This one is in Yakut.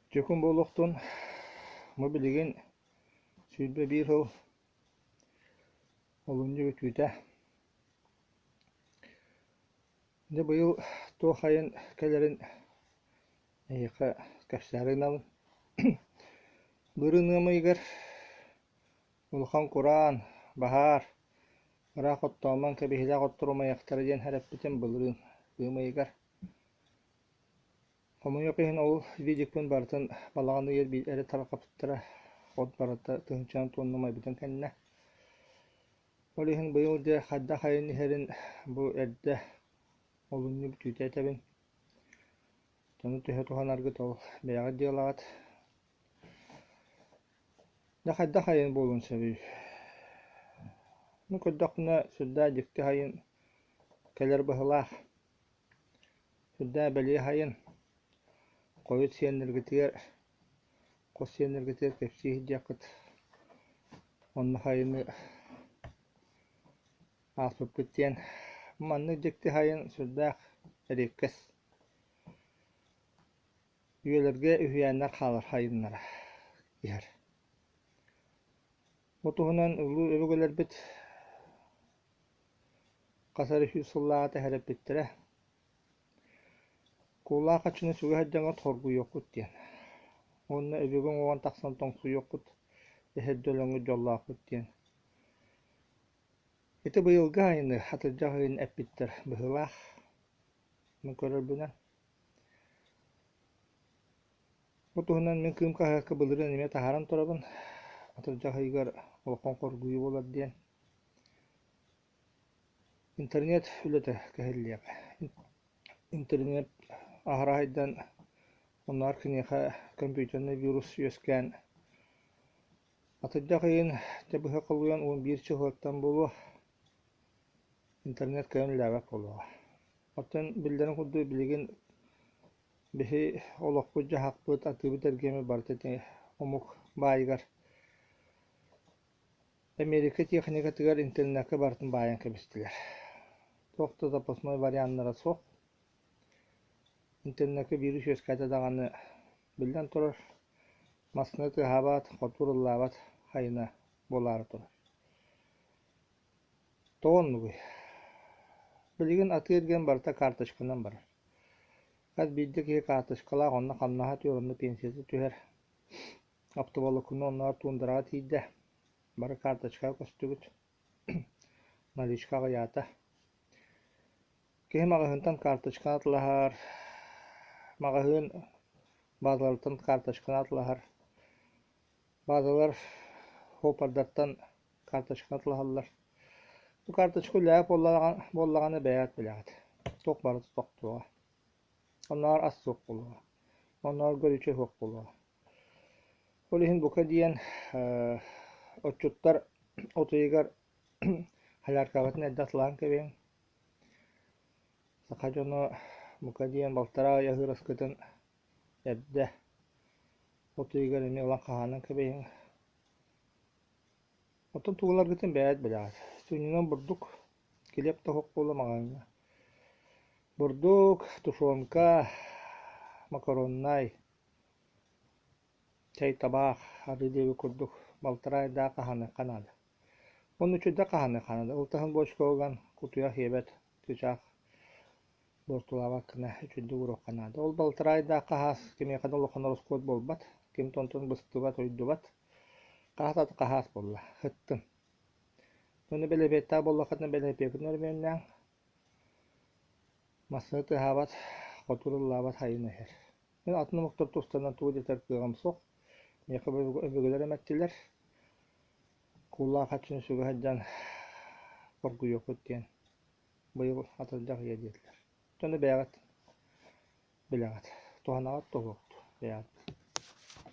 Дьөкүн буолуохтун, бу билигин 21 сыл олунньу бүтүүтэ. Дьэ быйыл туох айан кэлэрин эһиэхэ кэпсээри гынабын. Былырыын ыам ыйыгар улахан кураан, баһаар, ыраах оттоомон кэбиһилээх оттор умайыахтара диэн эрэппитим былырыын ыам ыйыгар. Хомойуох иһин ол видикпин барытын балаҕан ыйар эрэ тарҕаппыттара, от барыта тыһыынчанан туонна умайбытын кэннэ. Ол иһин быйыл дьэ хайдах айан иһэрин бу эрдэ олунньу бүтүүтэ этэбин. Ону төһө туһанаргыт ол бэйэҕит дьыалаҕыт. Дьэ хайдах айан буолуон сөбүй? Ну көрдөхпүнэ сүрдээх дьикти айан кэлэр быһыылаах. Сүрдээх бэлиэ айан. Хойут сиэннэргитигэр, хос сиэннэргитигэр кэпсии сылдьыаххыт. Онно айаны ааспыппыт диэн. Маннык дьикти айан сүрдээх эриэккэс. Үйэлэргэ үһүйээннэр хаалар айаннара иһэр. Бу туһунан улуу өбүгэлэрбит хас эрэ сүүс сыллааҕыта сэрэппиттэрэ. Куулаах хаччыны сүгэ сылдьаҥҥыт хоргуйуоххут диэн. Уонна өбүгэ уҥуоҕун тахсан тоҥсуйуоххут, эһэрдэ өлөҥҥүт дьоллооххут диэн. Ити быйылгы айыны атырдьах ыйын эппиттэр быһыылаах. Мин көрөрбүнэн. Бу туһунан мин Кыым хаһыакка былырыын эмиэ таһааран турабын. Атырдьах ыйыгар улахан хоргуйуу буолар диэн. Интернет үлэтэ кэһиллиэҕэ. Интернет аһара сайдан, оннооҕор киниэхэ компьютернай вирус үөскээн, атырдьах ыйын дьэ быһа холуйан 11 чыһылаттан буолуо, интернет кыайан үлэлээбэт буолуоҕа. Оттон биллэрин курдук билигин биһи олохпут-дьаһахпыт, атыыбыт-эргиэммит барыта ити омук баайыгар Эмиэрикэ техникатыгар интернеккэ барытын баайан кэбистилэр. Туох да запасной варианнара суох. Интернеккэ вирус үөскээтэ даҕаны, биллэн турар, массыына тыаһаабат, хотуур ыллаабат хайына буолаары турар. Тоҕо оннугуй? Билигин атыы-эргиэн барыта карточканан барар. Хас биирдии киһи карточкалаах, онно хамнаһа түһэр, онно пенсията түһэр. Оптоволокно оннооҕор туундараҕа тиийдэ, бары карточкаҕа көстүбүт, наличка аҕыйаата. Киһи маҕаһыынтан карточканы атылаһар, маҕаһыын базаларыттан карточканы атылаһар, базалар хопардартан карточканы атылаһаллар. Бу карточка үлэлээбит буоллаҕына бэйэҕит билэҕит, туох барыта тохтуоҕа. Оннооҕор ас суох буолуоҕа, оннооҕор горючай суох буолуоҕа. Ол иһин бука диэн отчуттар от ыйыгар соляркаҕытын эрдэ атылаан кэбиһиҥ. Саха дьоно бука диэн балтараа ый аһыыр аскытын эрдэ от ыйыгар эмиэ ылан хаһаанан кэбиһиҥ. Оттон тугуларгытын бэйэҕит билэҕит. Сүнньүнэн бурдук, килиэп да оһох буолла маҕаһыыҥҥа. Бурдук, тушенка, макароннай, Чэй, табаах, арыы диэбит курдук балтараа ыйдаах хаһааныахха наада. Уонна үчүгэйдик хаһааныахха наада. Ылтаһын буочукаҕа уган кутуйах иэбэт, чыычаах буортулаабат гына үчүгэйдик ууруохха наада. Ол балтараа ыйдаах хаһаас кимиэхэ да улахан ороскуот буолбат, ким да онтон быстыбат, уйдубат. Хаһаас аты хаһаас буолла, сыттын. Уонна бэлэпиэттээх буоллаххытына бэлэпиэккитин өрөмүөннээҥ, массыына тыаһаабат, хотуур ыллаабат айан иһэр. Мин атын омуктар тустарынан тугу да этэр кыаҕым суох. Миэхэ өбүгэлэрим эттилэр, кууллаах хаччыны сүгэ сылдьан хоргуйуохпут диэн быйыл атырдьах ыйа диэтилэр. Дьону бэйэҕит билэҕит, туһанаҕыт туһуохту бэйэҕит.